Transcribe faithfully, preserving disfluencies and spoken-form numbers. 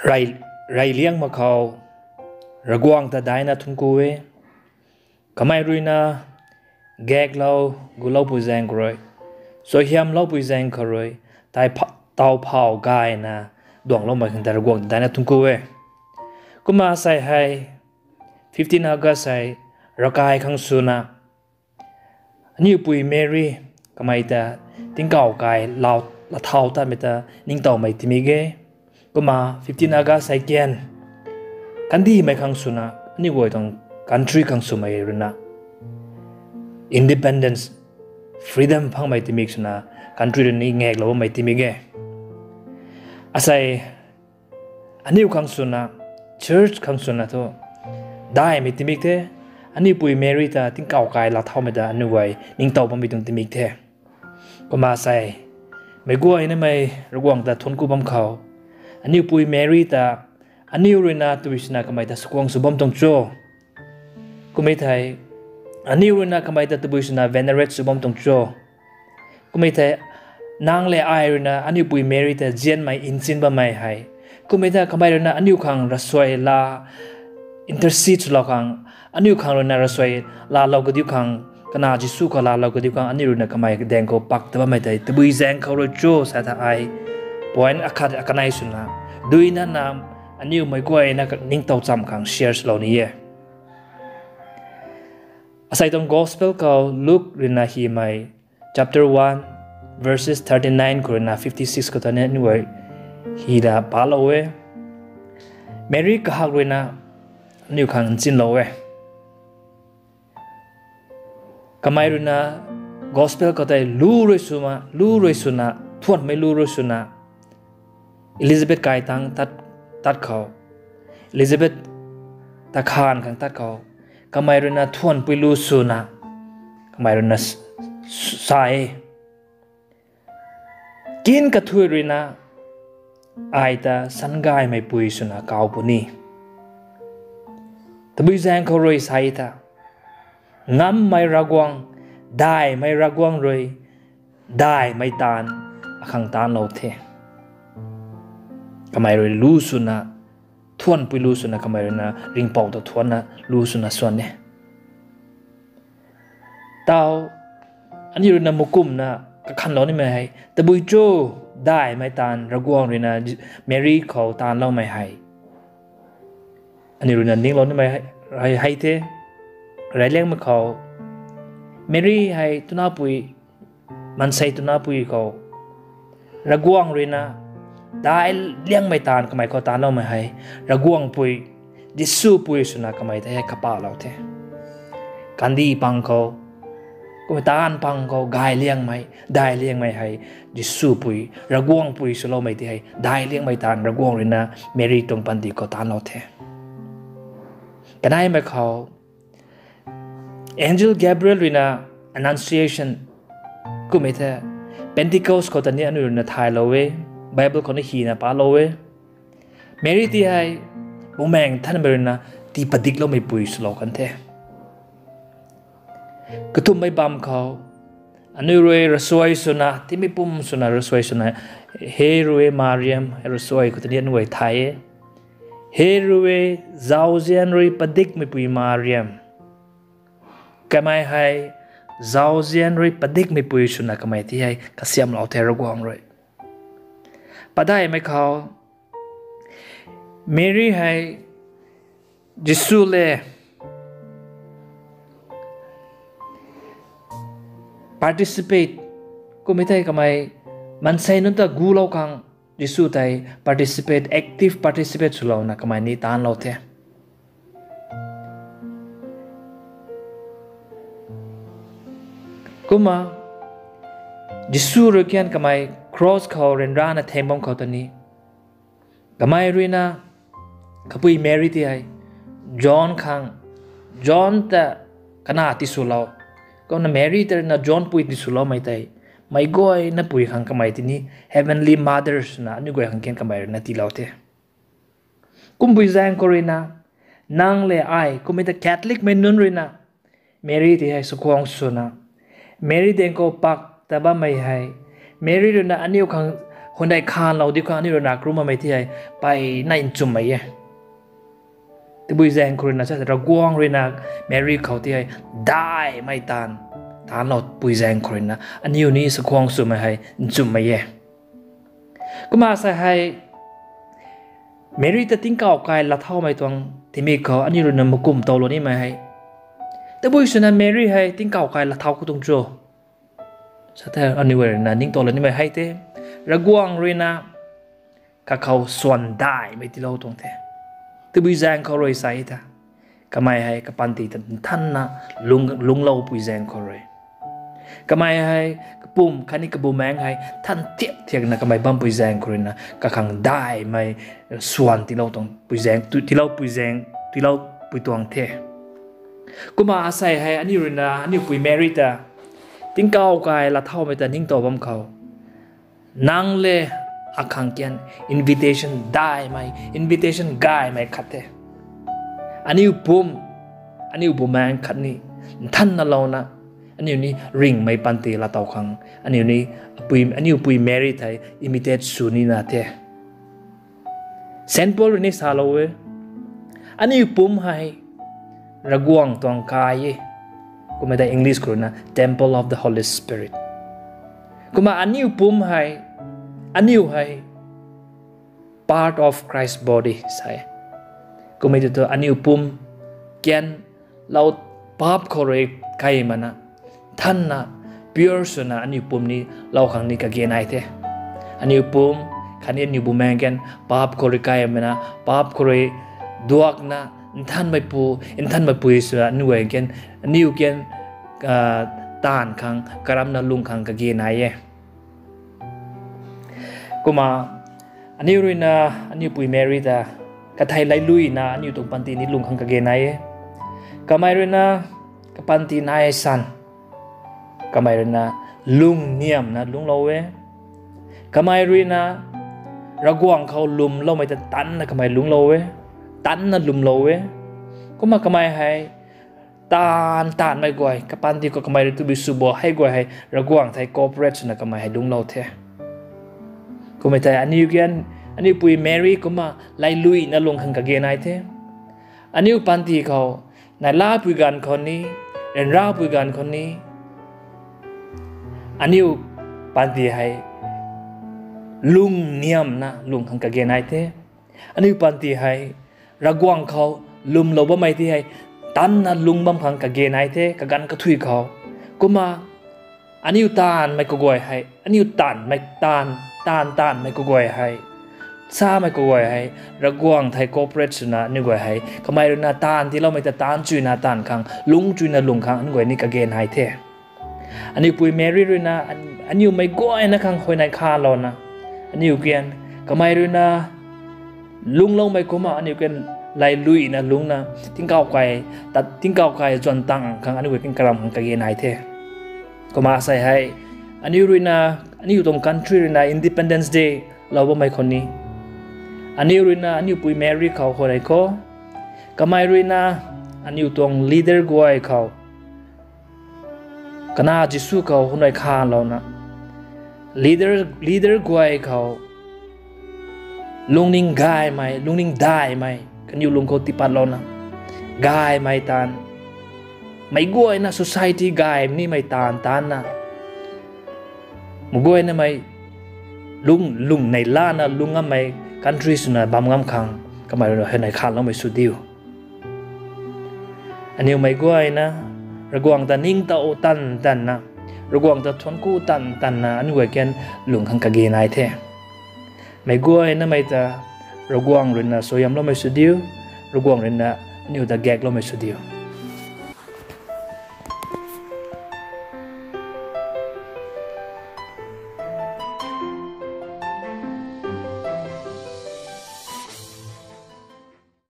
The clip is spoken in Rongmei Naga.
Rey, reyliang mak khou Ravguangc ta daina thuanc ku e. Kamei ruina gaeklou, guloupui zaeng khou rui, suaihiamloupui zaeng khou rui, tai pha-, taw phau gayna duangloumei khang ta Ravguangc ta daina thuanc ku e. Kumna sei hei, fifteen August hei, ravkai khang swna, aniu pui Mary, kamei ta tingkauh kai lau, lathau tatmei ta ningtowmei timik e. Kumna fifteen August hei kian, kandihmei khang swna, aniu guay tuang country khang swmei ruina, independence, freedom phangmei timik swna, country ruina ngaeklou bammei timik e. Asei, aniu khang swna, church khang swna thu, daihmei timik the, aniu pui Mary ta tingkauh kai laathaumei ta aniu guay ningtow bammei tuang timik the. Kumna sei, meic guaynamei Ravguangc ta thuanc ku bam khou, aniu pui Mary ta, aniu ruina tabui swna kamei ta sakhwang sw bam tuang cho. Kummei thei, aniu ruina kamei ta tabui swna venerate sw bam tuang cho. Kummei thei, nang le ai ruina aniu pui Mary ta nzianmei nchin bammei hei, kummei thei kamei ruina aniu khang ravsuai laa, intercede swlou khang, aniu khang ruina ravsuai laalou kadiu khang, kanac Jisu khou laalou kadiu khang, aniu ruina kamei daeng khou pak ta bammei tei tabui zaeng khou rui cho sa tha ai, point akhat akanei swna, duinana, aniu meic guayna ningtow cham khang share swlou ni e. Asei tuang gospel khou Luke ruina hymei, chapter one, verses thirty nine khou ruina fifty six khou ta ni aniu guay hyna palou e. Mary kahak ruina aniu khang nchinlou e. Kamei ruina gospel khou tei lu rui swna, lu rui swna, thuanmei lu rui swna, Elizabeth kai tang tat, tat khou, Elizabeth ta khan khang tat khou, kamei ruina thuanpui lu swna, kamei ruina s-, s-, sa e. Kin kathui ruina, ai ta sangaymeipui swna kaw puni. Tabui zaeng khou rui sa e tha, ngammei Ravguangc, daihmei Ravguangc rui, daihmei taanv akhang taanclou the. Kamei rui lu swna, thuanpui lu swna kamei ruina ringhpouc ta thuanna lu swna swan e. Tau, aniu ruina mukumna kakhanlou nimei hei tabui cho, daihmei taanv Ravguangc ruina Mary khou taancloumei hei, aniu ruina ninglou nimei hei, hei, hei the. Reyliangmei khou, Mary hei twna pui, maansei twna pui khou, Ravguangc ruina daic liangmei taanv kamei khou taancloumei hei, Ravguangc pui, Jisu pui swna kamei tei hei kapahlou the. Kandih pang khou, kummei taanv pang khou gay liangmei, daic liangmei hei, Jisu pui, Ravguangc pui swloumei tei hei, daic liangmei taanv Ravguangc ruina Mary tuang panty khou taanclou the. Kaneimei khou, Angel Gabriel ruina Annunciation kummei the, Pentecost khou ta ni aniu ruina thaylou e, Bible khou ni hyna palou e. Mary tei hei, Bumaengh Nthanmei ruina tii padikloumei pui swlou kan the. Kathumhmei bam khou, aniu rui ravsuai swna, tingmei pum swna ravsuai swna, He rui Mariam, ravsuai khou ta ni aniu guay thay e. He rui, zauzian rui padikmeipui Mariam. Kamei hei, zauzian rui padikmeipui swna kamei tei hei kasiamhlou the Ravguangc rui. Padeihmei khou, Mary hei, Jisu le participate, kummei thei kamei maansei nunc ta gulou khang, Jisu tei participate, active participate swlouna kamei ni taanclou the. Kumna, Jisu rui kian kamei cross khou ryanrana theng bam khou ta ni, kamei ruina, kapui Mary tei hei, John khang, John ta kanac tiswlou, kumna Mary ta ruina John pui tiswloumei tei, meic guayna pui khang kamei tei ni heavenly mothers na aniu guay khang kian kamei ruina tiilou the. Kumpui zaeng khou ruina, nang le ai, kummei ta Catholicmei nunc ruina, Mary tei hei sakhwang swna, Mary daeng khou pak ta bammei hei, Mary ruina aniu khang Huayney khanlou diu khang aniu ruina karummei ti hei, mpeyna nchumhmei e. Tabui zaeng khou ruina sa, Ravguangc ruina Meri khou ti hei, daihmei taanv, taancloupui zaeng khou ruina, aniu ni sakhwang swmei hei, nchumhmei e. Kumna sa hei, Meri ta tingkauh kai latthaumei tuang tingmik khou, aniu ruina makumh towlou nimei hei. Tabui swna Meri hei tingkauh kai latthau khou tuang cho. Sa the aniu ruina ningtowlou nimei hei the. Ravguangc ruina, kakhou swan daihmei tiilou tuang the. Tabui zaeng khou rui sa e tha. Kamei hei kapanty ta nthanna lung, lungcloupui zaeng khou rui. Kamei hei kapumc khatni kabumaengc hei nthan thiak thiakna kamei bampui zaeng khou ruina kakhang daihmei swan tiilou tuang pui zaeng, tu, tiiloupui zaeng, tiiloupui tuang the. Kumna asei hei aniu ruina, aniu pui Meri ta, tingkauh kai latthaumei ta ningtow bam khou. Nang le akhang kian invitation daihmei, invitation gaymei khat the. Aniu pumc, aniu bumaengc khatni, nthanna louna, aniu ni ringhmei panty laatow khang, aniu ni, apui, aniu pui Meri thei imitate sw nina the. Saint Paul rui ni salou e, aniu pumc hei, Ravguangc tuang kai e. Kumna ta English khou ruina, temple of the Holy Spirit. Kumna aniu pumc hei, aniu hei, part of Christ body sa e. Kumna tu tu aniu pumc, kian, lou paap khou rui kai mana, nthanna, pure swna aniu pumc ni lou khang ni kage nai the. Aniu pumc, khatni aniu bumaengc kian, paap khou rui kai mana, paap khou rui duakna, nthanmeipu, nthanmeipu swna aniu guay kian, aniu kian, ah, taanv khang, karamna lung khang kage nai e. Kumna, aniu ruina, aniu pui Meri ta, kathei lailuina, aniu tuang panty ni lung khang kage nai e. Kamei ruina, kapanty nai san. Kamei ruina, lungniamna lungclou e. Kamei ruina, Ravguangc khou lwmloumei ta tanna kamei lungclou e. Tanna lwmlou e. Kumna kamei hei, taanv, taanvmei guay, kapanty khou kamei rui tabui sw bo hei guay hei, Ravguangc thei cooperate swna kamei hei lungclou the. Kumna tei aniu kian, aniu pui Meri kumna lailuina lung khang kage nai the. Aniu panty khou, nai lapui ganv khou ni, ryanrapui ganv khou ni, aniu panty hei, lungniamna lung khang kage nai the. Aniu panty hei, Ravguangc khou lwmlou bammei ti hei, tanna lung bam khang kage nai the, kaganv kathui khou. Kumna, aniu taanvmei kaguay hei, aniu taanvmei taanv, taanv taanvmei kaguay hei, samei kaguay hei, Ravguangc thei cooperate swna aniu guay hei, kamei ruina taanv tiiloumei ta taanv chuyna taanv khang, lung chuyna lung khang, aniu guay ni kage nai the. Aniu pui Meri ruina, an-, aniu meic guayna khang huayney khalouna, aniu kian, kamei ruina, lungcloumei kumna aniu kian lailuina lungna, tingkauh kai, tat, tingkauh kai zuan tang khang aniu guay kian karam khang kage nai the. Kumna sei hei, aniu ruina, aniu tuang country ruina Independence Day lou bammei khou ni, aniu ruina, aniu pui Meri khou huayney khou, kamei ruina, aniu tuang leader guay khou, Kanac Jisu khou huayney khalouna, leader, leader guay khou, lungning gaymei, lungning daihmei, kaniw lung khou tipatlouna, gaymei taanv, meic guayna society gay nimei taanv taancna, meic guaynamei lung, lung neih lana lung ngammei country swna bam ngam khang, kamei ruina huayney khaloumei sw diu. Aniu meic guayna, Ravguangc ta ningtow tan tanna, Ravguangc ta thuancku tan tanna, aniu guay kian lung khang kage nai the. Meic guaynamei ta, Ravguangc ruina suaihiamloumei sw diu, Ravguangc ruina aniu ta gakloumei sw diu.